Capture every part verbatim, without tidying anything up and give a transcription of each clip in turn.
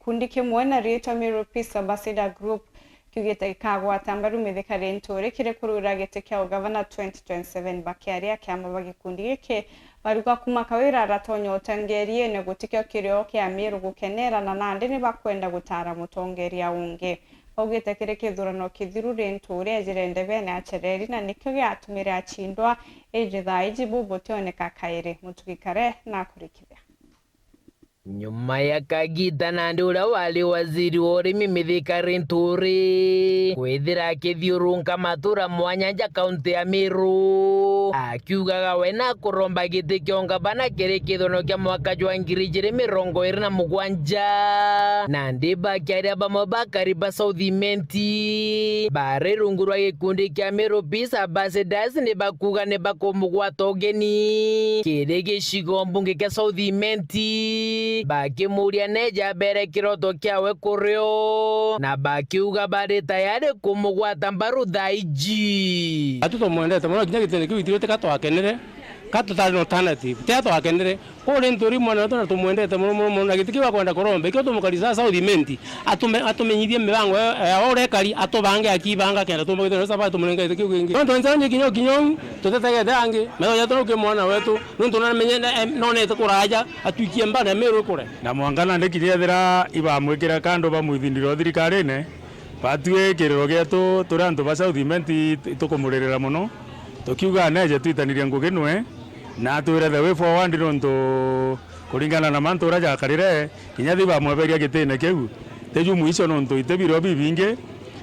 Gikundi kimwe na riitwa Meru Peace Ambassador Group kiugite gikagwata mbaru mithika ri nturi kiri kurura giti kia ugavana twenty twenty-seven. Bakiaria, kiama ba gikundi giki bariuga kuma Kawira aratonya utongeriene, gutikio kirio kia Meru gukenera, na nandi ni bakwenda gutara mutongeria ungi. Baugite kiri kithurano kithiru ri nturi ejire ndebene acereri, na nikio giatumire acindwa, iji thaa iji bu butioneka kairi. Mutugi Kare nakurikithia. Nyuma ya kagita nandi uria wari waziri wa urimi Mithika Linturi kwithira akithiurunka matura mwanya ja kaunti ya Meru, akiugaga we nakuromba giti kia ungavana kiri kithurano kia mwaka jwa ngiri ijiri mirongo iri na mugwanja. Nandi bakiaria, bamwe bakari ba South Imenti bari rungu rwa gikundi kia Meru Peace Ambassadors ni bakuuga ni bakumugwata ugeni kiri gicigo mbunge kia South Imenti, bakimuria neja abere kiroto kiawe kurio, na bakiuga bari tayari kumugwata mbaru thaa iji. Atu tumwendete mono, kinya gitene kiu ithuĩ tika twakenere, ka tutari na alternative, tia twakenere. Kuri nturi mwana wetu na tumwendete mono, mono, mono, na giti kiu akwenda kuromba, ikio tumukarisa South Imenti, atume-, atumenyithie mibango ya, ya uria ekari, atubange akibanga kenda tumba gitene safari tumurenge giti kiu kingi. Nontu nzanji kinya kinya uu, tutitegete angi, metho yetu nuki mwana wetu, nontu namenye na, em, nonete kuraja, atwikie mbana ya Meru ikure. Na mwanka nandi kinya ethira ibamwikira kando bamwithindira o thirikarine, batwi kiriro gietu turi antu ba South Imenti itukumuririra mono. Tukiuga neje twitanirie ngugi nwe, na atwire the way forward, nontu kuringana na mantu uria jakarire, kinya thi bamweberia gitine kiu, tiju mwisho, nontu iti biro bibingi,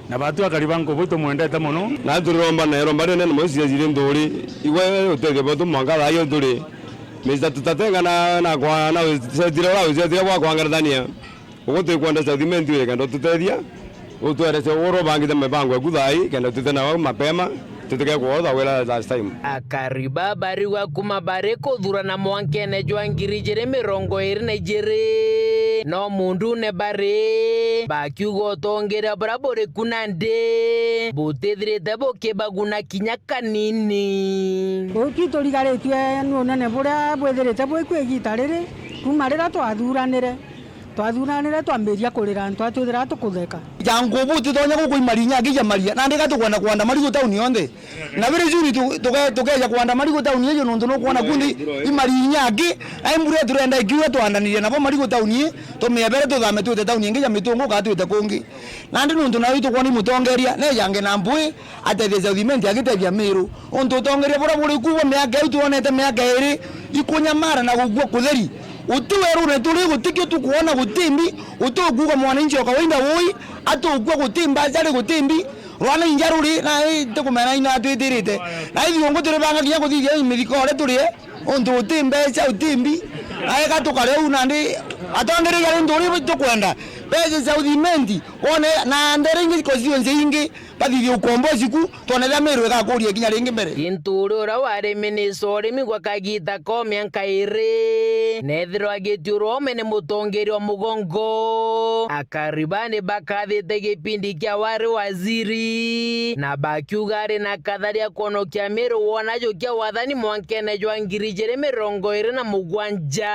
na batu akari ba nkubu itumwendete mono. Na turiromba na iromba rinene mono cia ciri nthuri, igwe utethio bwetu mwanka thaa iyo turi. Mister Tutatenga na, na kwa, na ucetire uria ucetire bwa kwangarithania. Ugu twikwenda South Imenti wire kenda ututethia, utwerese uguru ubangite mibango yaku thaa ii, kenda twite nao mapema, tutike kuotha wira last time. Akari ba bariuga kuma bari kuthurana mwankene jwa ngiri ijiri mirongo iri na ijiri, no mundune bari, bakiuga utongeria buria buri ku nandi butithirite bukibaguna kinya kanini. Uki turigaritue ni unene buria bwithirite bwi ku igita riri, kuma riria twathuranire. Twathuranire twambiria kurira antu atwithira tukutheka. Ja nkubu utitonya guku imarinya akija maria, nandi ga tukwenda kwanda marigu tauni yonthe. Na very soon tu-, tuke-, tukeja kwanda marigu tauni ijo, nontu nukwona kundi imarinya aki, na imbura turenda ikiura twandanirie nabo marigu tauni ii, tumiebere tuthame twite tauni ingi ja mitungu kana twite kungi. Nandi nontu nayo itukwona imutongeria, nejange na mbui, atethia South Imenti agitethia Meru. Untu utongeria buria buri ku bwa miaka iu twonete miaka iri, ikunyamara na gukua kutheri. Uti werune turi, gutikio tukwona, guti mbi, uti ukuuga mwananchi wa kawaida wui, atukua guti mbaca ri, guti mbi, rwana inja ruri, na itikumena ino atwitirite. Na ithiungu turi banga kinya kuthithia mithiko uria turi, untu uti mbeca, uti mbi, na ega tukare u nandi atongeria ari nthuri tukwenda. Beca cia uthimenti, wone, na ndere ingi constituency ingi, bathithie ukomboci ku, twone ethira Meru igakuria kinya ringi mbere. Ginturi uria wari minista wa urimi gwa kagita ka mianka iri, nethirwa agitiurwa ome ni mutongeria wa mugongo, akari ba ni bakathite gipindi kia wari waziri, na bakiuga ari na katharia kwonokia Meru wona jukia wathani mwankene jwa ngiri ijiri mirongo iri na mugwanja.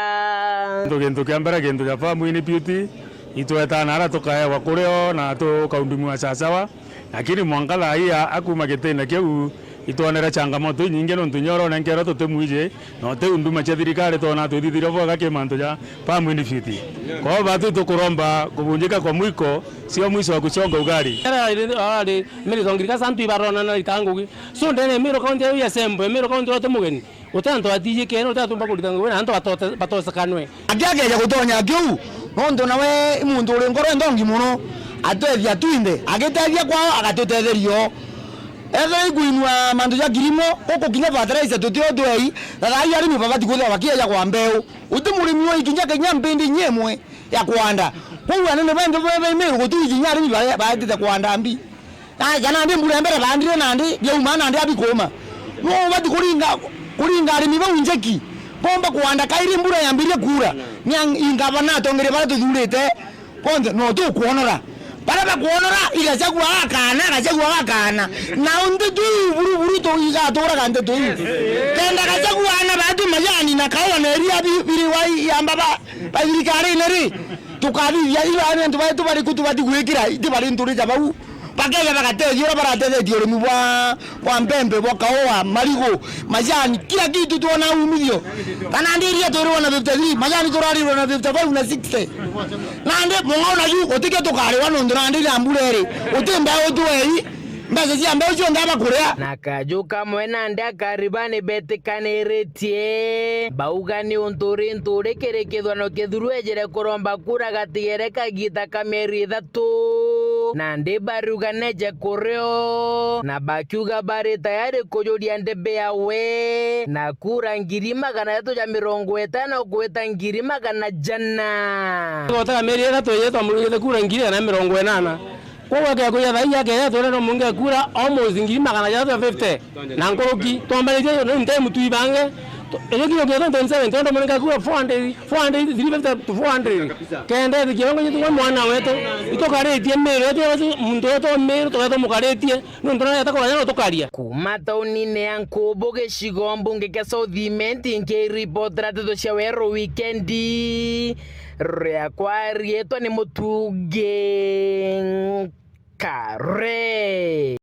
Gintu, gintu kia mbere, gintu ja farm in beauty, itwetana ara tukaewa kurio na tukaundumiwa sasawa. Lakini mwanka thaa ii a-, akuma gitine kiu, itwonere changamoto inyingi, nontu inya uria unenkerwe tutimwiji, na uti unduma cia thirikari twona twithithiria bwega ki mantu ja farm in beauty. Kwou batu tukuromba kuvunjika kwa mwiko, sio mwisho wa kuchonga ugali. Ara iri, ara iri, Meru tongirika santu ibarona na itangugi. So, ndene Meru County ya Sembo, Meru County wote mugeni. Uti antu atijikene, uti atumba kurita ngugi, na antu batote-, batosekanwe. Aki akeja gutonya kiu, nontu nawe i muntu uri nkoro nthongi mono, atwethia twinthe, agitethia kwao, agatutetheria o. Ethira ikuinua mantu ja kirimo, guku kinya fertilizer tutio twei, na thaa ii arimi babati kwithirwa bakieja kwa mbeu. Uti murimi wi kinya kinya mpindi inya imwe ya kwanda. Kwou anene benthe be, be Meru guti kinya arimi ba-, baetite kwanda mbi. Na kana ndi mbura mbere bandire nandi biauma nandi abikuma. No ubati kuringa, kuringa arimi bau njeki. Bomba kwanda kairi mbura yambirie kuura. Ni ang-, ingavana atongeria baria tuthurite. Bonthe no tukwonora. Baria bakwonora, i Gachagua agakana, Gachagua agakana. Na nteto iu buru buru tu igaturaga nteto iu. Kenda Gachagua ana batu majani na kaua na iria bi-, biri wa i-, yamba ba, ba thirikarine ri. Tukathithia iba ni antu baitu bariku tubati gwikira, iti bari nturi ja bau. Bakeja bagateethia uria baratethetie urimi bwa, bwa mbembe, bwa kaua, marigu, majani, kila kitu twona umithio. Kana ndi iria turiwa na fifty-three, majani turarirwa na fifty-five na sixty. Nandi mung'auna ju gutikio tukariwa nontu nandi na mbura iri, uti mbeu twei, mbeca cia mbeu cionthe aba kuria. Na kaju kamwe nandi akariba ni betikaniritie. Bauga ni untu uri nturi kiri kithurano kithuru ejire kuromba kura gatigere kagita ka mieri ithatu. Nandi bariuga neje kurio, na bakiuga bari tayari kujuria ndebe yawe, na kura ngiri magana jathatu ja mirongo itano gwita ngiri magana jana. Gotega mieri ithatu iji twamurugite kura ngiri igana na mirongo inana. Kwou akea kuja thaa ii akeja twire no munge kura almost ngiri magana jathatu na fifty na nkuruki. Twambanitie ni nte mutu ibange. Irio kinya kethira twenty seven, twenda munge kura four hundred, four hundred, three fifty to four hundred. Kenda ethiki bango nyetu kwa mwana wetu. Itukaritie miru yetu, muntu wetu miru, tugetha mukaritie. Nontu nawe atakorwa nyara utukaria. Kuma taunine ya Nkubu, gicigo mbunge kia South Imenti, nkiripotera nteto cia Weru Wikendi, riakwa riitwa ni Mutungi Nkare.